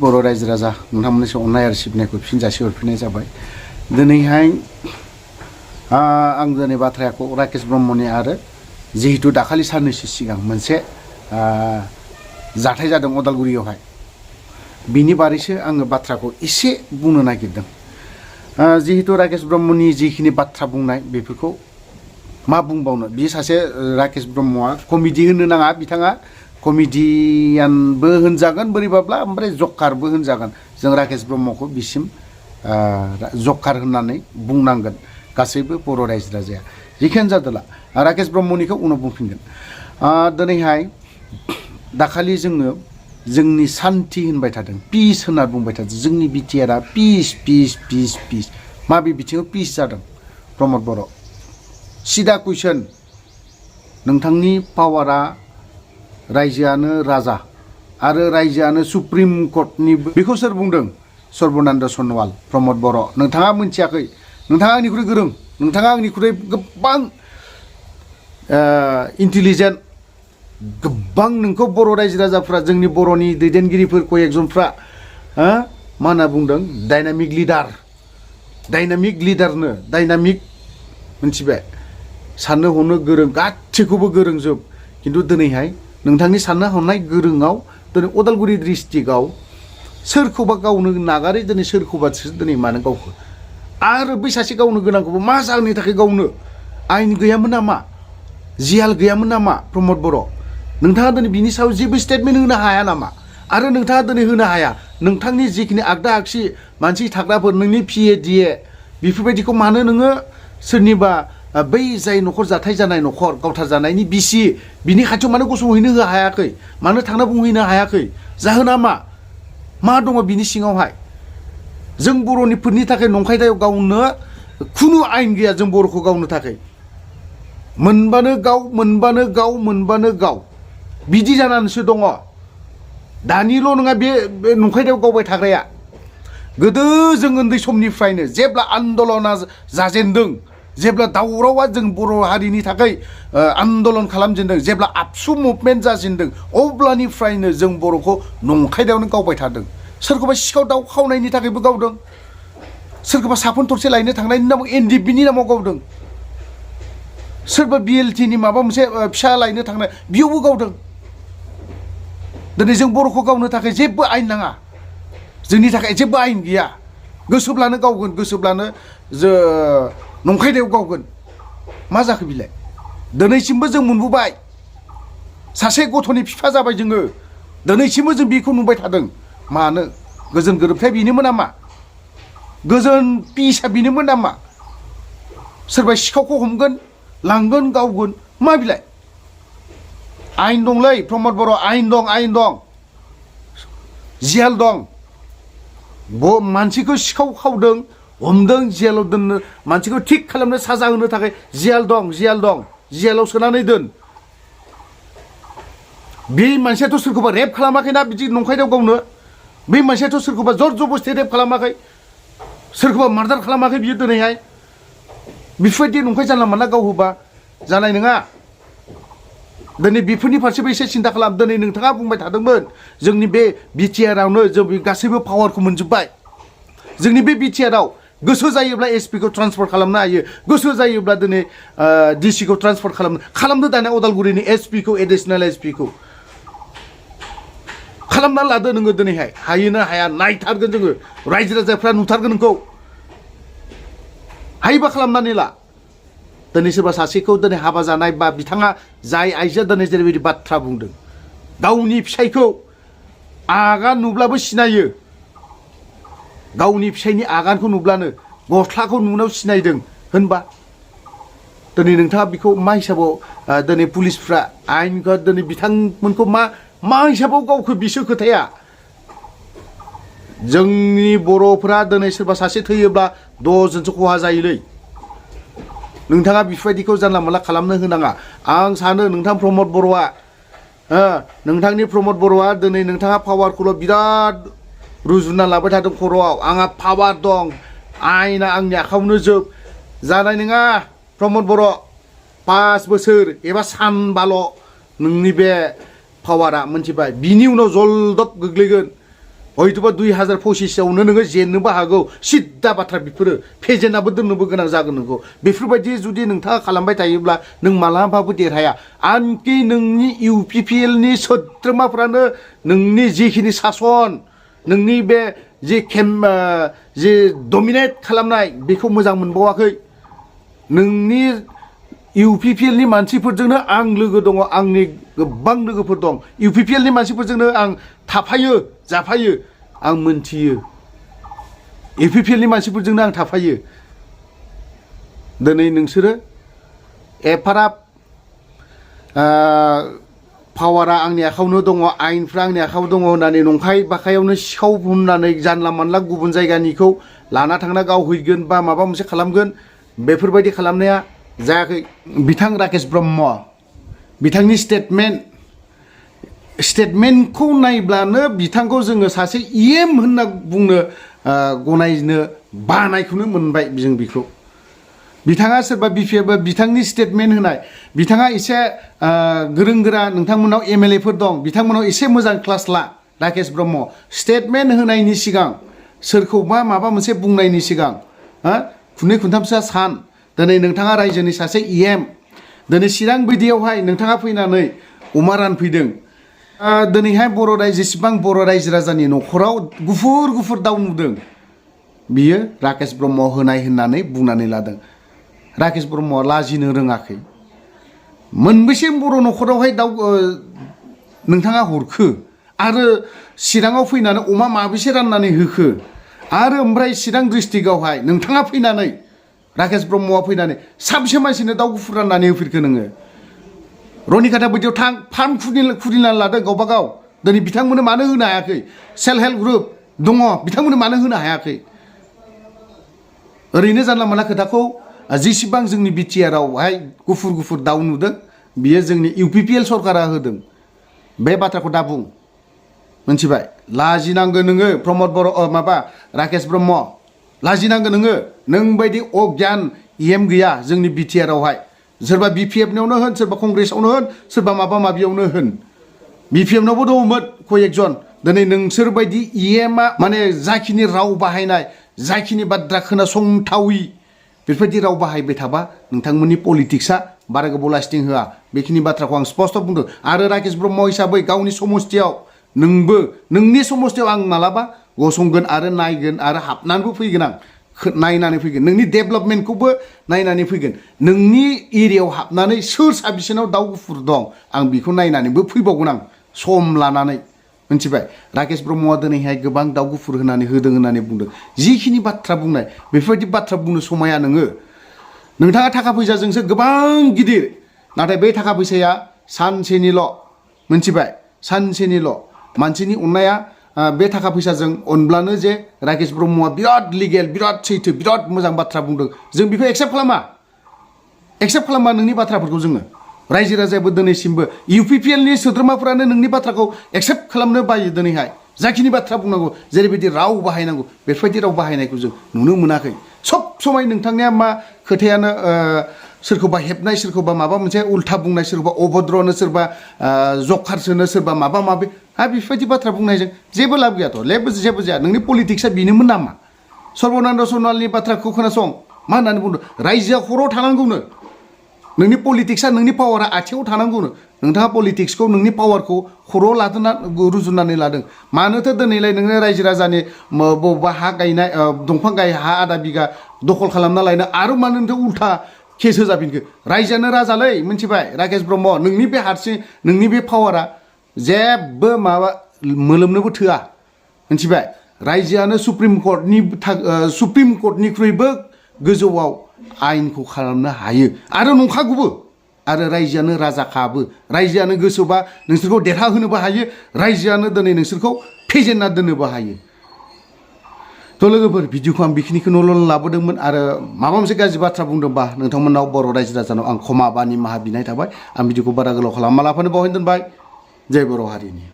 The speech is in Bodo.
बर' रायजो राजा नोंथांमोननिसिम अननाय आरो सिबिनायखौ फिन जासिहरफिननाय जाबाय। दिनैहाय आं दिनै बाथ्राखौ राकेश ब्रह्मनि आरो जिहेतु दाखालि साननैसो सिगां मोनसे जाथाय जादों अदालगुरियावहाय, बिनि बारैसो आङो बाथ्राखौ एसे बुंनो नागिरदों। जिहेतु राकेश ब्रह्मनि जिखिनि बाथ्रा बुंनाय बेफोरखौ मा बुंबावनो, बियो सासे राकेश ब्रह्मआ कमेडि होनो नाङा, बिथाङा कमेडियानबो होनजागोन बोरैबाब्ला, ओमफ्राय जकारबो होनजागोन। जों राकेश ब्रह्मखौ बिसिम जकार होननानै बुंनांगोन गासैबो बर' रायजो राजाया। जिखियानो जादोला राकेश ब्रह्मनिखौ उनाव बुंफिनगोन। दिनैहाय दाखालि जोङो जोंनि सान्थि होनबाय थादों, पिस होनना बुंबाय थादों। जोंनि बिटिआरआ पिस पिस पिस पिस, माबे बिथिङाव पिस जादों प्रमद बर'? सिदा कुइसन, नोंथांनि पावारा रायजोआनो राजा आरो रायजोआनो सुप्रिम कर्टनि, बेखौ सोर बुंदों? सर्बनन्द सन'वाल, प्रमद बर'। नोंथाङा मोनथियाखै, नोंथाङा आंनिख्रुइ गोरों, नोंथाङा आंनिख्रुइ गोबां इन्टेलिजेन्ट, गोबां नोंखौ बर' रायजो राजाफ्रा, जोंनि बर'नि दैदेनगिरिफोर कयेकजनफ्रा मा होनना बुंदों? डायनामिक लिडारनो डायनामिक, मोनथिबाय? साननो हनो गोरों, गासैखौबो गोरोंजोब। खिन्थु दिनैहाय नोंथांनि साननो हनाय गोरोङाव दिनै अदालगुरि डिस्ट्रिक्टआव सोरखौबा गावनो नागारै दिनै सोरखौबासो दिनै मानो गावखो, आरो बै सासे गावनो गोनांखौबो मा जाहोननि थाखाय गावनो? आयेन गैयामोन नामा? जियाल गैयामोन नामा प्रमद बर'? नोंथाङा दिनै बिनि सायाव जेबो स्टेटमेन्ट होनो हाया नामा? आरो नोंथाङा दिनै होनो हाया नोंथांनि जिखिनि आगदा आगसि मानसि थाग्राफोर, नोंनि पिए डिए बेफोरबायदिखौ मानो नोङो सोरनिबा बै जाय न'खर जाथाय जानाय, न'खर गावथार जानायनि बिसि, बिनि खाथियाव मानो गसंहैनो हायाखै? मानो थांना बुंहैनो हायाखै? जाहोना मा दङ बिनि सिङावहाय? जों बर'निफोरनि थाखाय नंखाय दायाव गावनो खुनु आयेन गैया। जों बर'खौ गावनो थाखाय मोनबानो गाव बिदि जानानैसो दङ। दानिल' नङा बे नंखाय दायाव गावबाय थाग्राया। गोदो जों उन्दै समनिफ्रायनो जेब्ला आन्दलना जाजेनदों, जेब्ला दावरावा जों बर' हारिनि थाखाय आन्दलन खालामजेनदों, जेब्ला आबसु मुभमेन्ट जाजेनदों, अब्लानिफ्रायनो जों बर'खौ नंखाय दायावनो गावबाय थादों। सोरखौबा सिखाव दाउ खावनायनि थाखायबो गावदों, सोरखौबा साफोन थरसे लायनो थांनायनि नामाव एनडिएफबिनि नामाव गावदों, सोरबा बिएलटिनि माबा मोनसे फिसा लायनो थांनाय बेयावबो गावदों। दिनै जों बर'खौ गावनो थाखाय जेबो आयेन नाङा, जोंनि थाखाय जेबो आयेन गैया। गोसोब्लानो गावगोन, गोसोब्लानो नंखाय दायाव गावगोन। मा जाखो बिलाय? दिनैसिमबो जों मोनबोबाय, सासे गथ'नि बिफा जाबाय जोङो, दिनैसिमबो जों बेखौ नुबाय थादों। मानो? गोजोन गोरोबथाया बेनोमोन नामा? गोजोन पिसआ बेनोमोन नामा? सोरबा सिखावखौ हमगोन, लांगोन, गावगोन, मा बिलाय? आयेन दंलै प्रमद बर', आयेन दं, जियाल दं। मानसिखौ सिखाव खावदों, हमदों, जियालाव दोननो, मानसिखौ थिग खालामनो, साजा होनो थाखाय जियाल दं, जियालाव सोनानै दोन। बे मानसियाथ' सोरखौबा रेप खालामाखैना बिदि नंखाय दायाव गावनो। बे मानसियाथ' सोरखौबा जर जबस्थि रेप खालामाखै, सोरखौबा मार्डार खालामाखै बियो। दिनैहाय बेफोरबायदि नंखाय जानला मानला गावहोबा जानाय नङा। दिनै बेफोरनि फारसेबो एसे सिन्था खालाम। दिनै नोंथाङा बुंबाय थादोंमोन जोंनि बे बिटिआरावनो जों गासैबो पावारखौ मोनजोब्बाय। जोंनि बे बिटिआराव गोसो जायोब्ला एसपिखौ ट्रान्सफार खालामनो हायो, गोसो जायोब्ला दिनै डिसिखौ ट्रान्सफार खालामनो दानिया अदालगुरिनि एसपिखौ, एडिसनेल एसपिखौ खालामना लादो नोङो। दिनैहाय हायोना हाया नायथारगोन जोङो, रायजो राजाफ्रा नुथारगोन नोंखौ। हायोबा खालामनानै ला। दिनै सोरबा सासेखौ दिनै हाबा जानाय बा बिथाङा जाय आइजोआ दिनै जेरैबायदि बाथ्रा बुंदों, गावनि फिसायखौ आगान नुब्लाबो सिनायो, गावनि फिसायनि आगानखौ नुब्लानो, गस्लाखौ नुनायाव सिनायदों होनबा दिनै नोंथाङा बेखौ मा हिसाबाव दिनै पुलिसफ्रा आयेनखौ दिनै बिथांमोनखौ मा हिसाबाव गावखौ बिसो खोथाया? जोंनि बर'फ्रा दिनै सोरबा सासे थैयोब्ला 10 जनसो खहा जायोलै। नोंथाङा बेफोरबायदिखौ जानला मानला खालामनो होनाङा। आं सानो नोंथां प्रमद बर'आ, नोंथांनि प्रमद बर'आ दिनै नोंथाङा पावारखौल' बिराद रुजुना लाबाय थादों खर'आव। आंहा पावार दं, आयेना आंनि आखायावनो जोब। जानाय नङा प्रमद बर'। 5 बोसोर एबा सानबाल' नोंनि बे पावारा, मोनथिबाय? बिनि उनाव जलदब गोग्लैगोन। हयथ'बा 2025आवनो नोङो जेननोबो हागौ सिद्दा बाथ्रा बेफोरो फेजेनाबो दोननोबो गोनां जागोन नोंखौ बेफोरबायदि जुदि नोंथाङा खालामबाय थायोब्ला नों मालाबाबो देरहाया आनखि नोंनि इउपिपिएलनि सोद्रोमाफ्रानो नोंनि जिखिनि सासन नोंनि बे जे डमिनेट खालामनाय बेखौ मोजां मोनबावाखै नोंनि इउपिपिएलनि मानसिफोरजोंनो आं लोगो दङ आंनि गोबां लोगोफोर दं इउपिपिएलनि मानसिफोरजोंनो आं थाफायो जाफायो आं मोनथियो इउपिपिएलनि मानसिफोरजोंनो आं थाफायो दिनै नोंसोरो एफाराब पावारा आंनि आखायावनो दङ आयेनफ्रा आंनि आखायाव दङ होननानै नंखाय बाखायावनो सिखाव बुंनानै जानला मानला गुबुन जायगानिखौ लाना थांना गावहैगोन बा माबा मोनसे खालामगोन बेफोरबायदि खालामनाया जायाखै बिथां राकेश ब्रह्म बिथांनि स्टेटमेन्टखौ नायब्लानो बिथांखौ जोङो सासे इएम होनना बुंनो गनायनो बानायखौनो मोनबाय जों बेखौ बिथाङा सोरबा बिपिएफ बिथांनि स्टेटमेन्ट होनाय बिथाङा एसे गोरों गोरा नोंथांमोनाव एमएलएफोर दं बिथांमोनाव एसे मोजां क्लास ला राकेश ब्रह्म स्टेटमेन्ट होनायनि सिगां सोरखौबा माबा मोनसे बुंनायनि सिगां खुनै खुनथामसोआ सान दिनै नोंथाङा रायजोनि सासे इएम दिनै चिरां बिदियावहाय नोंथाङा फैनानै अमा रानफैदों दिनैहाय जेसेबां बर' रायजो राजानि न'खराव गुफुर गुफुर दाउ नुदों बियो राकेश ब्रह्म होनाय होननानै बुंनानै लादों राकेश ब्रह्मआ लाजिनो रोङाखै मोनबेसे बर' न'खरावहाय दाउ नोंथाङा हरखो आरो चिराङाव फैनानै अमा माबेसे राननानै होखो आरो ओमफ्राय चिरां डिस्ट्रिक्टआवहाय नोंथाङा फैनानै राकेश ब्रह्मआ फैनानै साबेसे मानसिनो दाउ गुफुर राननानै होफेरखो नोङो रनिकाटा बायदियाव थां फार्म खुलिनानै लादों गावबा गाव दिनै बिथांमोननो मानो होनो हायाखै सेल्फ हेल्प ग्रुप दङ बिथांमोननो मानो होनो हायाखै ओरैनो जानला मोनला खोथाखौ जेसेबां जोंनि बिटिआरआवहाय गुफुर गुफुर दाउ नुदों बियो जोंनि इउपिपिएल सरकारा होदों बे बाथ्राखौ दा बुं मोनथिबाय लाजिनांगोन नोङो प्रमद बर' माबा राकेश ब्रह्म लाजिनांगोन नोङो नों बायदि अज्ञान इएम गैया जोंनि बिटिआरआवहाय सोरबा बिपिएफनियावनो होन सोरबा कंग्रेसआवनो होन सोरबा माबा माबियावनो होन बिपिएफनावबो दङमोन कयेकजन दिनै नोंसोर बायदि इएमआ माने जाखिनि राव बाहायनाय जाखिनि बाथ्रा खोनासंथावि बेफोरबायदि राव बाहायबाय थाबा नोंथांमोननि पलिटिक्सआ बारा गोबाव लास्टिं होआ बेखिनि बाथ्राखौ आं स्पष्ट बुंदों आरो राकेश ब्रह्म हिसाबै गावनि समस्थियाव नोंनि समस्थियाव आं मालाबा गसंगोन आरो नायगोन आरो हाबनानैबो फैगोन आं नायनानै फैगोन नोंनि डेभेलपमेन्टखौबो नायनानै फैगोन नोंनि एरियायाव हाबनानै सोर साबेसेनाव दाउ गुफुर दं आं बेखौ नायनानैबो फैबावगोन आं सम लानानै मोनथिबाय राकेश ब्रह्मआ दिनैहाय गोबां दाउ गुफुर होदों होननानै बुंदों जिखिनि बाथ्रा बुंनाय बेफोरबायदि बाथ्रा बुंनो समाया नोंथाङा थाखा फैसाजोंसो गोबां गिदिर नाथाय बे थाखा फैसाया सानसेनिल' मोनथिबाय सानसेनिल' मानसिनि अननाया बे थाखा फैसाजों अनब्लानो जे राकेश ब्रह्मआ बिराद लिगेल बिराद सैथो बिराद मोजां बाथ्रा बुंदों जों बेखौ एक्सेप्ट खालामा नोंनि बाथ्राफोरखौ जोङो रायजो राजायाबो दिनैसिमबो इउपिपिएलनि सोद्रोमाफोरानो नोंनि बाथ्राखौ एक्सेप्ट खालामनो बायो दिनैहाय जाखिनि बाथ्रा बुंनांगौ जेरैबायदि राव बाहायनांगौ बेफोरबायदि राव बाहायनायखौ जों नुनो मोनाखै सब समाय नोंथांनिया मा खोथायानो सोरखौबा हेबनाय सोरखौबा माबा मोनसे उल्था बुंनाय सोरखौबा अभद्रनो सोरबा जखारसोनो सोरबा माबा माबि बेफोरबायदि बाथ्रा बुंनायजों जेबो लाब गैयाथ' जेबो जाया नोंनि पलिटिक्सआ बेनोमोन नामा सर्बनन्द सन'वालनि बाथ्राखौ खोनासं मा होननानै बुंदों रायजोआ खर'आव थानांगौनो नोंनि पलिटिक्सआ नोंनि पावारा आथिङाव थानांगौनो नोंथाङा पलिटिक्सखौ नोंनि पावारखौ खर'आव रुजुननानै लादों मानोथो दिनैलाय नोङो रायजो राजानि बबेबा हा गायनाय दंफां हा आधा बिगा दखल खालामना लायनो आरो मानो नोंथां उल्था केस होजाफिनखो रायजोआनो राजालै मिथिबाय राकेश ब्रह्म नोंनि बे नोंनि बे पावारा जेबो माबा मोलोमनोबो थोआ मिथिबाय रायजोआनो सुप्रिम कर्टनिख्रुइबो गोजौआव आयेनखौ खालामनो हायो आरो नंखागौबो आरो रायजोआनो राजाखाबो रायजोआनो गोसोबा नोंसोरखौ देरहाहोनोबो हायो रायजोआनो दिनै नोंसोरखौ फेजेनना दोननोबो हायो थ' लोगोफोर भिडिअखौ आं बेखिनिखौल' लाबोदोंमोन आरो माबा मोनसे गाज्रि बाथ्रा बुंदोंबा नोंथांमोनाव बर' रायजो राजानाव आं क्षमा बा निमाहा बिनाय थाबाय आं भिडिअखौ बारा गोलाव खालामा लाफानो बावहाय दोनबाय जय बर' हारिनि